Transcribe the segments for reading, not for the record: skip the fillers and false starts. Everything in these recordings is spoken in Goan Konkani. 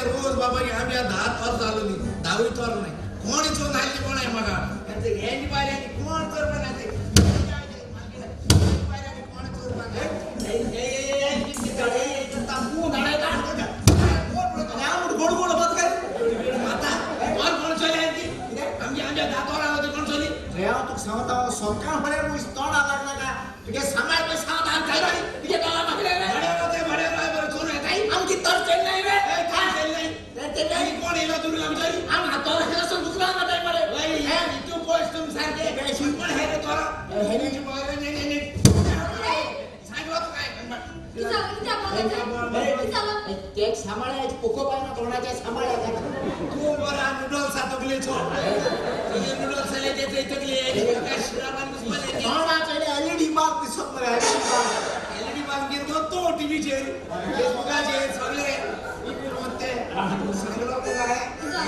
रोज बाबा आमी 10 तोर जालोली 10 तोर नाही कोण चोरून हाडली कोण आहे म्हाका हेंच बायल्यांनी कोण चोरपा ना कोण चोरपा गोड गोड मत काय कोण चोरली आमची आमच्या 10 तोरां होती कोण चोरली हांव तुका सांगता सकाळ फुडें पयस तोंडा लागना तुगे सांबाळ पयस सांगता आमकां तुगे तोंडा मागले रे बरें चोरून येताय आमची तर चेल्लय रे काय चेल्लय कोण येयलो दुरून आमच्या आम तोरा आसून दुसरा जाताय मरे तूं पयस तुम सारखे कोण हे रे तोरा केक सांबाळ्या पोको पाय ना तोंडाच्या सांबाळ्या तूं बरा नुडल्स तकलेचो तुजे नुडल्स जाले ते तकले तोंडाचे एलईडी बल्ब दिसत मरे एलईडी बल्ब घेवन तो टीव्हीचेर फेसबुकाचेर सगळे सगळो काय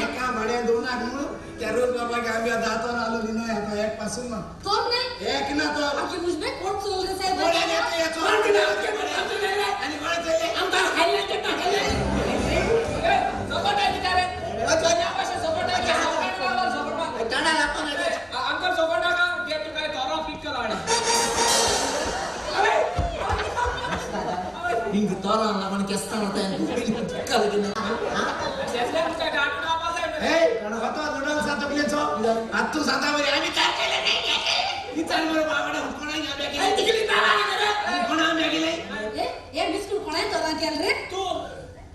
एका भाड्या दोनाक म्हणून त्या रोज बाबा आमी 10 तोर आलो दिनो एक पासून ना तोर नाही एक ना तो आमची मुजबे कोण चोर रे साहेब कोण आणि कोण चोरले आमकां खाल्ले ते खाल्ले अंकल सोबत टाका ते तू काय तोरा फिट कर हाड हिंग तोरा लागून केस्तां तूं सांगता बरी आमी काय केलें नाही विचार बरो बाबा कोणाक आंब्या केले कोणा आंब्या केले हे बिस्कुट कोणाय तोरा केल रे तू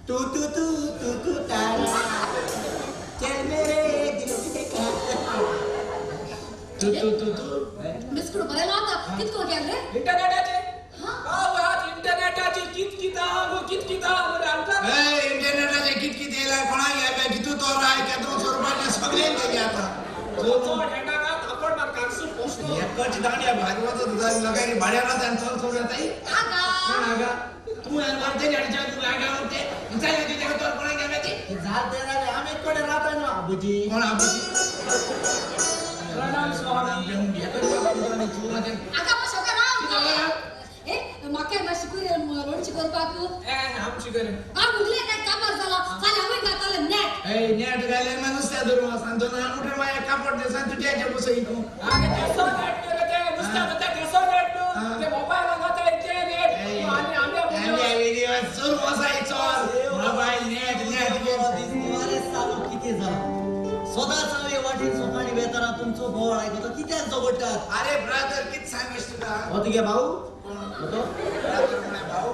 तू तू तू तू तू तारा चल मेरे दिल के तू तू तू तू बिस्कुट बरें आता कितको केल रे इंटरनेटाचे इंटरनेटाचे कित कित आहा कित कित आहा इंटरनेटाचे कित कित येयला कोणाक आंब्या कितू तोरा केदो चोरपाचें सगळें तेजें आतां एकच दांड्या भारी वचत लोकांनी भाड्या वता आनी चोर चोर येताय कोण आगा तूं मारते हाडच्या तूं आगा म्हणते विचारले तुज्या तोर कोणाक आंब्या ती जात आमी कडे राहता न्हू आबूजी कोण आबूजी आगा मग सगळं राव ए म्हाका मातशें कुरे लोणचें करपाक आ मुगले काय काबार जाला फाल्यां वयर घातले नेट ए नेट घाल्यार मागीर नुस्त्या धरून वचना दोन उठून मागीर कापड दिसान तुज्या बसय तूं चोर वसाय चोर मोबायल नेट नेट कितें जालां सदांच हांव वाटेन सकाळीं वेताना तुमचो बोवाळ आयकता कित्याक झगडटात अरे ब्रदर कितें सांगूस तुका हो तुगे भाऊ ब्रदर म्हळ्यार भाऊ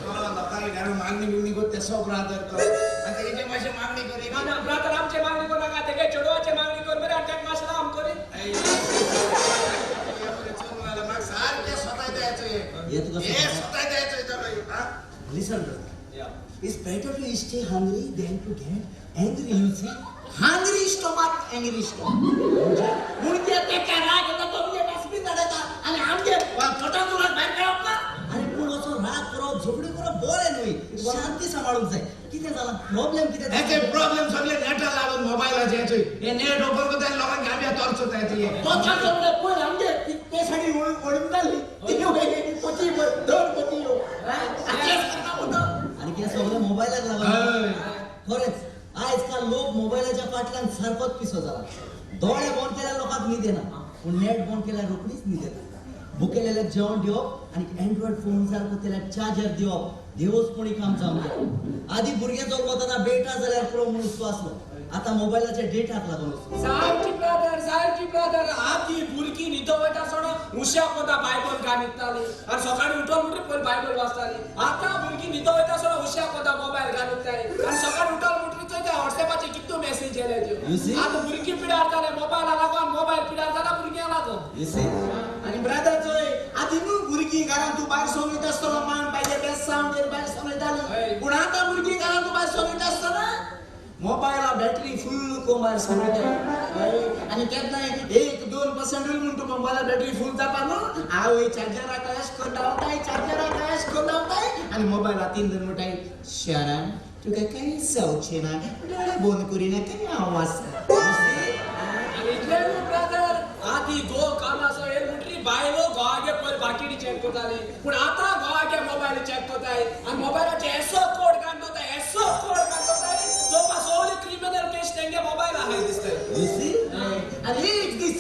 तो लोकांक घरान मागणी बिगणी करता तेसो ब्रदर तो आनी तेजे मातशें मागणी करी ना ना ब्रदर आमचे मागणी करू नाका तेगे चेडवाचे मागणी कर बरे आनी ताका मातशें लांब करी सारकें स्वता द्यायचो हे तुका हे स्वता द्यायचो Listen, brother. It's better to stay hungry than to get angry, you see. Hungry stomach, angry stomach. म्हणजे तेका राग येता तो म्हणजे डस्टबीन धाडयता आनी आमगे पोटांत उरत भायर काडप ना. आरे पूण असो राग करप झगडी करप बरें न्हय शांती सांबाळूंक जाय कितें जालां प्रॉब्लेम कितें हेचे प्रॉब्लेम सगळे नेटा लागून मोबायलाचे हे नेट ओपन करता आनी लोकांक आमच्या तोर्चो हे तो चालतो पळय आमगे ते साडी ओळून जाली ती पची दोन पची यो. आनी कितें सगळें मोबायलाक लागून खरेंच आयज काल लोक मोबायलाच्या फाटल्यान सारकोच पिसो जाला दोळे बंद केल्यार लोकांक न्हीद येना पूण नेट बंद केल्यार रोखडीच न्हीद येता भुकेलेल्याक जेवण दिवप आनी एन्ड्रॉयड फोन सारको तेल्याक चार्जर दिवप देवच काम जावन गेलें आदी भुरगें जल्मतना बेटा जाल्यार पुरो म्हणून आसलो आतां मोबायलाच्या डेटाक लागून सारकी ब्रदर सारकी ब्रदर आती भुरगीं न्हिदो वयता आसतना उश्या पोंदा बायबल घालून न्हिदताली आनी सकाळीं उठोन म्हणटरी पयलीं बायबल वाचताली आतां भुरगीं न्हिदो वयता आसतना उश्या पोंदा मोबायल घालून न्हिदताली आनी सकाळीं उठोन म्हणटरी चोयता वॉट्सएपाचेर कितल्यो मॅसेज येयल्या त्यो You see? आतां भुरगीं पिड्यार जाले मोबायला लागून मोबायल पिड्यार जाला भुरग्यां लागून You see? आनी ब्रदर चोय आदी न्हू भुरगीं घरांत तूं भायर सरून वयता आसतना मान पायजे बेसांव भायर सरून वयताली पूण आतां भुरगीं घरांत तूं भायर सरून वयता आसतना मोबायला बॅटरी फुल कोण भायर सरून वयता आनी केन्नाय 1-2% उरली म्हूण तूं मोबायला बॅटरी फूल जावपा न्हू आवय चार्जराक अशें करून धांवताय चार्जराक अशें करून धांवताय आनी मोबायला 3 जण म्हणटाय शरण तुका कांय जावचें ना दोळे बंद करिनाका हांव आसा. आनी इतलें न्हू ब्रदर आदी घोव कामाचो येयल म्हणटरी बायलो घोवागे पयलीं बाकिटी चॅक करताली पूण आतां घोवागे मोबायल चॅक करताय आनी मोबायलाचे एसो कोड घालून दवरताय एसो कोड घालून दवरताय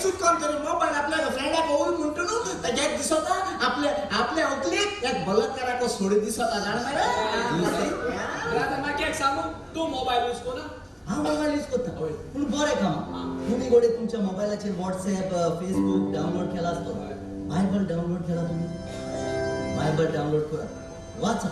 चुकोन तरी मोबायल आपल्या फ्रेंडाक ओल म्हणतो न्हू, तेज्याक दिसता आपल्या आपल्या होकलीक एक बलात्काराक सोडी दिसता, जाण मरे. ब्रदर, म्हाका एक सांगू, तूं मोबायल यूज कोना? हांव मोबायल यूज करता, पूण बरें कामा. तुमी गोडे तुमच्या मोबायलाचेर व्हॉट्सॅप, फेसबूक डावनलोड केला आसतलो. बायबल डावनलोड केला तुमी? बायबल डावनलोड करात, वाचा,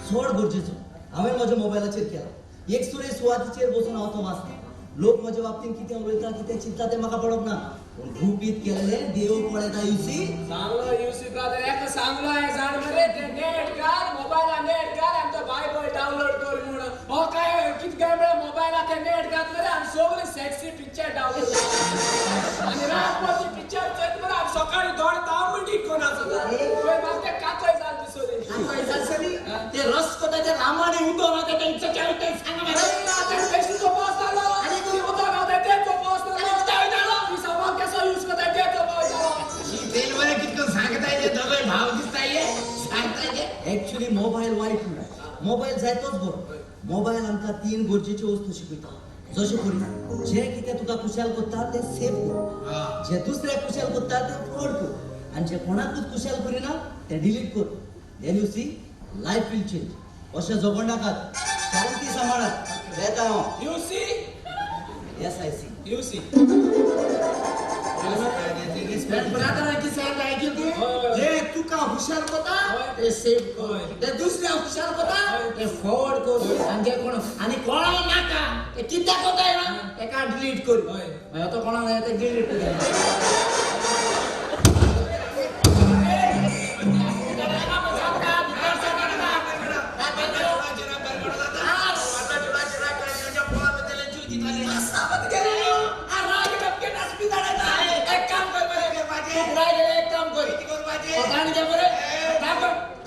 चड गरजेचो. हांवें म्हज्या मोबायलाचेर केला. एक सुरे सुवातीचेर बसून हांव तो वाचता. लोक म्हज्या बाबतीन कितें उलयता, कितें चिंतता तें म्हाका पडप ना, पूण गुपीत केल्लें देव पळयता, you see. सांगलो you see brother, एका सांगलो हे जाण मरे, ते नेट घाल मोबायला, नेट घाल आनी तो बायबल डावनलोड कर म्हणून. हो काय कितें काय म्हळ्यार मोबायला ते नेट घात मरे आनी सगळे सेक्सी पिक्चर डावनलोड आनी रातभर ती पिक्चर चोयत मरे आनी सकाळी दोळे तांबडी कोण आसता पळय, म्हाका ते काकय जाल दिसली. ते रस कोता ते रामाने उदो ना, ते तेंचं काय ते सांगा मरे. तेल बरं कितकं सांगता येते, दोघं भाव दिसता ये, सांगता येते. ऍक्च्युली मोबायल वायट न्हू, मोबायल जायतोच बरो. मोबायल आमकां तीन गरजेच्यो वस्तू शिकयता. जशें करून जे कितें तुका खुशाल करता तें सेव कर, जे दुसऱ्याक खुशाल करता तें फॉरवर्ड कर, आनी जे कोणाकूच खुशाल करिना तें डिलीट कर. Then you see, life will change. अशें झगड नाकात, शांती सांबाळात. येता हांव. You see? Yes, I see. You see. ब्रदराची सांग ऐकली तू. हय. जे तुका हुशार कोता हय. ते सेव कर, हय. ते दुसऱ्या हुशार कोता हय. ते फॉरवर्ड कर, आनी जे कोण आनी कोणा नाका ते कित्याक कोताय ना तेका डिलीट कर. हय. मागीर तो कोणा जाय ते डिलीट कर. एक काम कर मरे, तूं फुडें गेल्यार एक काम कर, आनी कितें मरे.